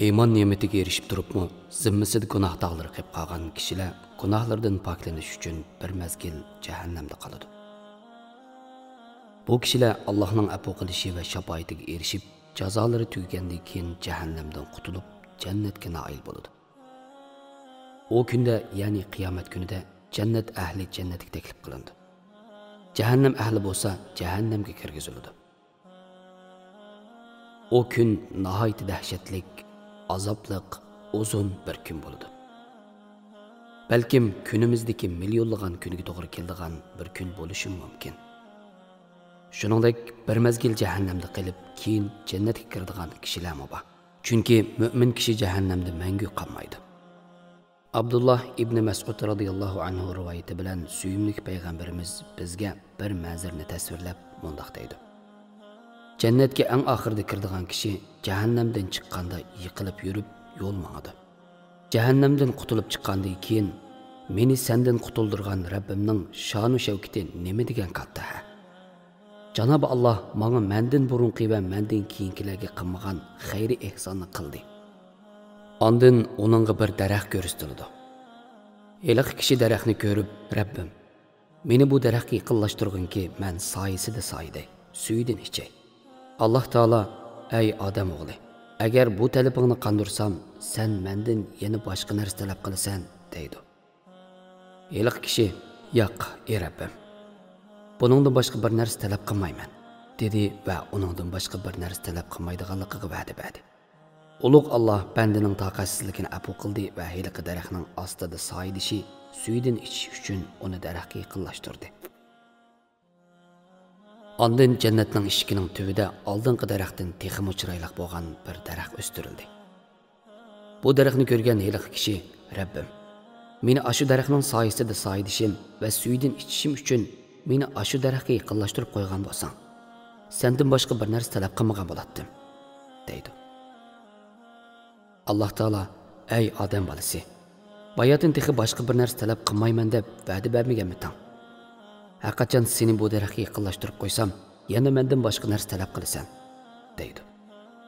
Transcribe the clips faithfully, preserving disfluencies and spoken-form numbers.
ئىمان نېمىتىگە ئېرىشىپ تۇرۇپمۇ، زىممىسىدە گۇناھ داغلىرى قېلىپ قالغان كىشىلەر گۇناھلىرىدىن پاكلىنىش ئۈچۈن بىر مەزگىل جەھەننەمدە قالىدۇ. بۇ كىشىلەر ئاللاھنىڭ ئەپۇ قىلىشى ۋە شاپائىتىگە ئېرىشىپ، جازالىرى تۈگىگەندىن كېيىن جەھەننەمدىن قۇتۇلۇپ، جەننەتكە نائىل بولىدۇ. ئۇ كۈندە، يەنى قىيامەت كۈنىدە جەننەت ئەھلى جەننەتكە تەكلىپ قىلىنىدۇ. جەھەننەم ئەھلى بولسا جەھەننەمگە كىرگۈزۈلىدۇ. ئۇ كۈن ناھايىتى دەھشەتلىك، ئازابلىق، ئۇزۇن بىر كۈن بولىدۇ. بەلكىم كۈنىمىزدىكى مىليونلىغان كۈنگە توغرا كېلىدىغان بىر كۈن بولۇشىمۇ مۇمكىن. شۇنىڭدەك بىر مەزگىل جەھەننەمدە قېلىپ، كېيىن جەننەتكە كىرىدىغان كىشىلەرمۇ بار. چۈنكى مۆمىن كىشى جەھەننەمدە مەڭگۈ قالمايدۇ. ئابدۇللا ئىبنى مەسئۇد رازىياللاھۇ ئەنھۇ رىۋايىتى بىلەن سۆيۈملۈك پەيغەمبىرىمىز بىزگە بىر مەنزىرىنى تەسۋىرلەپ مۇنداق دەيدۇ: جەننەتكە ئەڭ ئاخىرىدا كىرىدىغان كىشى جەھەننەمدىن چىققاندا يىقىلىپ يۈرۈپ يول ماڭىدۇ. جەھەننەمدىن قۇتۇلۇپ چىققاندىن كېيىن، مېنى سەندىن قۇتۇلدۇرغان رەببىمنىڭ شانۇ شەۋكىتى نېمە دېگەن كاتتا ھە؟ جانابى ئاللاھ ماڭا مەندىن بۇرۇنقى ۋە مەندىن كېيىنكىلەرگە قىلمىغان خەيرى ئېھساننى قىلدى. ئاندىن ئۇنىڭغا بىر دەرەخ كۆرسىتىلىدۇ. ھېلىقى كىشى دەرەخنى كۆرۈپ، رەببىم، مېنى بۇ دەرەخكە يېقىنلاشتۇرغىنكى، مەن سايىسىدە سايىدەي، سۈيىدىن ئىچەي. ئاللاھ تائالا، ئەي ئادەم ئوغلى، ئەگەر بۇ تەلىپىڭنى قاندۇرسام، سەن مەندىن يەنە باشقا نەرسە تەلەپ قىلىسەن، دەيدۇ. ھېلىقى كىشى، ياق، ئى رەببىم، بۇنىڭدىن باشقا بىر نەرسە تەلەپ قىلمايمەن، دېدى ۋە ئۇنىڭدىن باشقا بىر نەرسە تەلەپ قىلمايدىغانلىقىغا ۋەدە بەردى. ئۇلۇغ ئاللاھ بەندىنىڭ تاقەتسىزلىكىنى ئەپۇ قىلدى ۋە ھېلىقى دەرەخنىڭ ئاستىدا سايىدىشى، سۈيىدىن ئىچىش ئۈچۈن ئۇنى دەرەخكە يېقىنلاشتۇردى. ئاندىن جەننەتنىڭ ئىشىكىنىڭ تۈۋىدە ئالدىنقى دەرەختىن تېخىمۇ چىرايلىق بولغان بىر دەرەخ ئۆستۈرۈلدى. بۇ دەرەخنى كۆرگەن ھېلىقى كىشى، رەببىم، مېنى ئاشۇ دەرەخنىڭ سايىسىدا سايىدىشىم ۋە سۈيىدىن ئىچىشىم ئۈچۈن مېنى ئاشۇ دەرەخكە يېقىنلاشتۇرۇپ قويغان بولساڭ، سەندىن باشقا بىر نەرسە تەلەپ قىلمىغان بولاتتىم، دەيدۇ. ئاللاھ تائالا، ئەي ئادەم بالىسى، باياتىن تېخى باشقا بىر نەرسە تەلەپ قىلمايمەن دەپ ۋەدە بەرمىگەنمىتىڭ؟ ھەرقاچان سېنى بۇ دەرەخكە يېقىنلاشتۇرۇپ قويسام، يەنە مەندىن باشقا نەرسە تەلەپ قىلىسەن، دەيدۇ.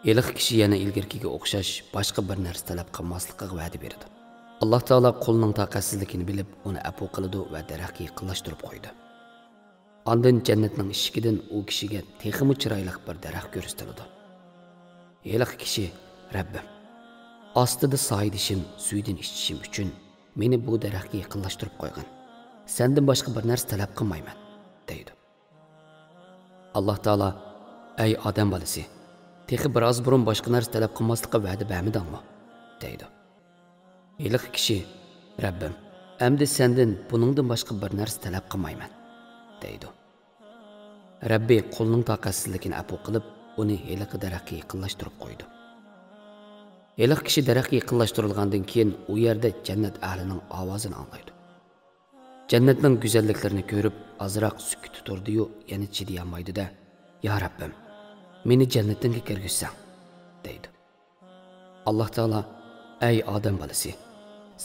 ھېلىقى كىشى يەنە ئىلگىرىكىگە ئوخشاش باشقا بىر نەرسە تەلەپ قىلماسلىقىغا ۋەدە بېرىدۇ. ئاللاھ تائالا قۇلنىڭ تاقەتسىزلىكىنى بىلىپ، ئۇنى ئەپۇ قىلىدۇ ۋە دەرەخكە يېقىنلاشتۇرۇپ قويىدۇ. ئاندىن جەننەتنىڭ ئىشىكىدىن ئۇ كىشىگە تېخىمۇ چىرايلىق بىر دەرەخ كۆرسىتىلىدۇ. ھېلىقى كىشى، رەببىم، ئاستىدا سايىدىشىم، سۈيىدىن ئىچىشىم ئۈچۈن مېنى بۇ دەرەخكە يېقىنلاشتۇرۇپ قويغىن. سەندىن باشقا بىر نەرسە تەلەپ قىلمايمەن، دەيدۇ. ئاللاھ تائالا، ئەي ئادەم بالىسى، تېخى بىر ئاز بۇرۇن باشقا نەرسە تەلەپ قىلماسلىققا ۋەدە بەرمىدىڭمۇ؟ دەيدۇ. ھېلىقى كىشى، رەببىم، ئەمدى سەندىن بۇنىڭدىن باشقا بىر نەرسە تەلەپ قىلمايمەن، دەيدۇ. رەببى قۇلنىڭ تاقەتسىزلىكىنى ئەپۇ قىلىپ، ئۇنى ھېلىقى دەرەخكە يېقىنلاشتۇرۇپ قويىدۇ. ھېلىقى كىشى دەرەخكە يېقىنلاشتۇرۇلغاندىن كېيىن، ئۇ يەردە جەننەت ئەھلىنىڭ ئاۋازىنى ئاڭلايدۇ. جەننەتنىڭ گۈزەللىكلىرىنى كۆرۈپ، ئازراق سۈكۈتتە تۇردى-يۇ، يەنە چىدىيالمايدۇ-دە، يا رەببىم، مېنى جەننىتىڭگە كىرگۈزسەڭ، دەيدۇ. ئاللاھ تائالا، ئەي ئادەم بالىسى،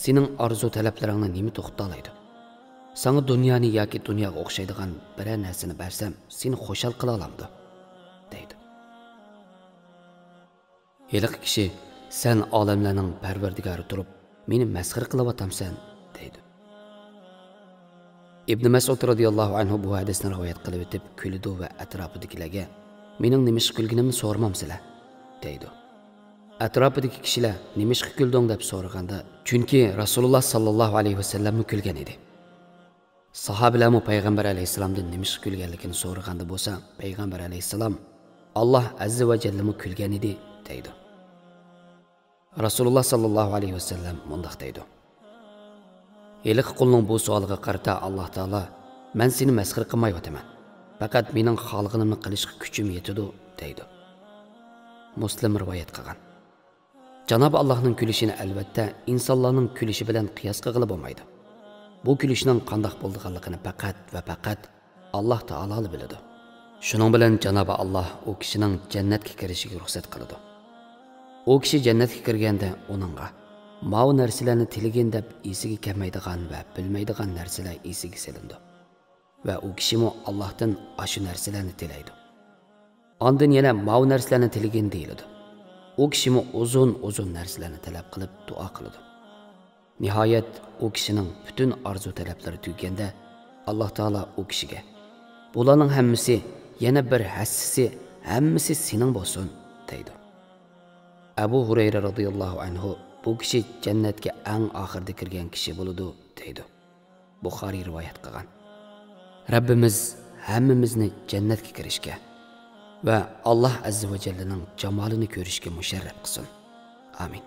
سېنىڭ ئارزۇ تەلەپلىرىڭنى نېمە توختىتالايدۇ؟ ساڭا دۇنيانى ياكى دۇنياغا ئوخشايدىغان بىرەر نەرسىنى بەرسەم، سېنى خۇشال قىلالامدۇ؟ دەيدۇ. ھېلىقى كىشى، سەن ئالەملەرنىڭ پەرۋەردىگارى تۇرۇپ، مېنى مەسخىرە قىلىۋاتامسەن؟ دەيدۇ. ئىبنى مەسئۇد رازىياللاھۇ ئەنھۇ بۇ ھەدىسنى رىۋايەت قىلىۋېتىپ كۈلىدۇ ۋە ئەتراپىدىكىلەرگە، مېنىڭ نېمىشقا كۈلگىنىمنى سورىمامسىلەر؟ دەيدۇ. ئەتراپىدىكى كىشىلەر، نېمىشقا كۈلدۈڭ؟ دەپ سورىغاندا، چۈنكى رەسۇلۇللا ساللاللاھۇ ئەلەيھى ۋەسەللەممۇ كۈلگەن ئىدى. ساھابىلەرمۇ پەيغەمبەر ئەلەيھىسسالامدىن نېمىشقا كۈلگەنلىكىنى سورىغاندا بولسا، پەيغەمبەر ئەلەيھىسسالام، ئاللاھ ئەززە ۋە جەللىمۇ كۈلگەن ئىدى، دەيدۇ. رەسۇلۇللا ساللاللاھۇ ئەلەيھى ۋەسەللەم مۇنداق دەيدۇ: ھېلىقى قۇلنىڭ بۇ سوئالىغا قارىتا ئاللاھ تائالا، مەن سېنى مەسخىرە قىلمايۋاتىمەن، پەقەت مېنىڭ خالىغىنىمنى قىلىشقا كۈچۈم يېتىدۇ، دەيدۇ. مۇسلىم رىۋايەت قىلغان. جانابى ئاللاھنىڭ كۈلۈشىنى ئەلۋەتتە ئىنسانلارنىڭ كۈلۈشى بىلەن قىياس قىلغىلى بولمايدۇ. بۇ كۈلۈشنىڭ قانداق بولىدىغانلىقىنى پەقەت ۋە پەقەت ئاللاھ تائالالا بىلىدۇ. شۇنىڭ بىلەن جانابى ئاللاھ ئۇ كىشىنىڭ جەننەتكە كىرىشىگە رۇخسەت قىلىدۇ. ئۇ كىشى جەننەتكە كىرگەندە ئۇنىڭغا، ماۋۇ نەرسىلەرنى تىلىگىن دەپ ئېسىگە كەلمەيدىغان ۋە بىلمەيدىغان نەرسىلەر ئېسىگە سېلىنىدۇ. ۋە ئۇ كىشىمۇ ئاللاھتىن ئاشۇ نەرسىلەرنى تىلەيدۇ. ئاندىن يەنە ماۋۇ نەرسىلەرنى تىلىگىن دېيىلىدۇ. ئۇ كىشىمۇ ئۇزۇن-ئۇزۇن نەرسىلەرنى تەلەپ قىلىپ دۇئا قىلىدۇ. نىھايەت، ئۇ كىشىنىڭ پۈتۈن ئارزۇ تەلەپلىرى تۈگىگەندە، ئاللاھ تائالا ئۇ كىشىگە، «بۇلارنىڭ ھەممىسى، يەنە بىر ھەسسىسى، ھەممىسى سېنىڭ بولسۇن» دەيدۇ. ئەبۇ ھۇرەيرە رازىياللاھۇ ئەنھۇ، «بۇ كىشى جەننەتكە ئەڭ ئاخىرىدا كىرگەن كىشى بولىدۇ» دەيدۇ. بۇخارىي رىۋايەت قىلغان. رەببىمىز ھەممىمىزنى جەننەتكە كىرىشكە ۋە ئاللاھ ئەززە ۋە جەللىنىڭ جامالىنى كۆرۈشكە مۇشەررەپ قىلسۇن. ئامىن.